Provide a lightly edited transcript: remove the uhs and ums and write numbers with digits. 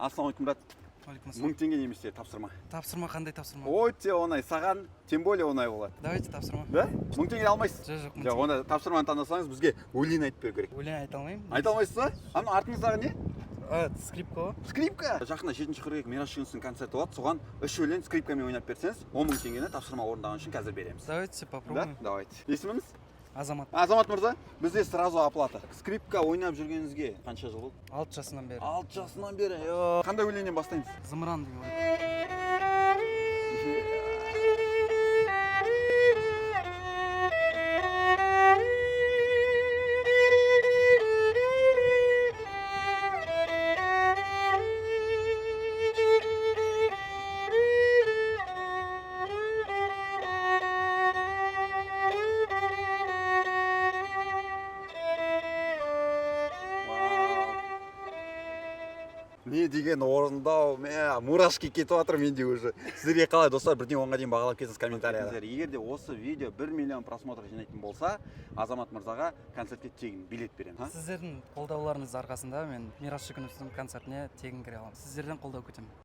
Ассалаумағалейкум, брат. Уағалейкум. 1000 теңге немесе тапсырма. Тапсырма? Қандай тапсырма? Өте оңай, саған тем более оңай болады. Давайте тапсырма. Да, 1000 теңге алмайсыз? Жоқ, 1000 Жоқ, теңге. онда тапсырманы таңдасаңыз, бізге өлең айтып беру керек. Өлең айта алмаймын. Айта алмайсыз ба? Ана артыңыздағы не? А, скрипка ғой. Скрипка. Жақында 7 қыркүйек Мирас Жүнісовтің концерті болады. Соған үш өлең скрипкамен ойнап берсеңіз, 10 000 теңгені тапсырма орындаған үшін қазір береміз. Давайте Да. попробуем. Давайте. Есіміңіз? Азамат. Азамат мырза, бізде сразу оплата. Скрипка ойнап жүргеніңізге қанша жыл болды? 6 жасымнан бері. 6 жасынан бері. Қандай өлеңнен бастаймыз? «Зымыран» деген өлең. Вау. Не деген орындау, мә, мурашки кетіп жатыр менде уже. Сіздерге қалай, достар? 1-ден 10-ға дейін бағалап кетіңіз комментарияда. Егер де осы видео 1 миллион просмотр жинайтын болса, Азамат мырзаға концертке тегін билет беремін, а? Сіздердің қолдауларыңыз арқасында мен Мирас Жүгінісовтің концертіне тегін кіре аламын. Сіздерден қолдау күтемін.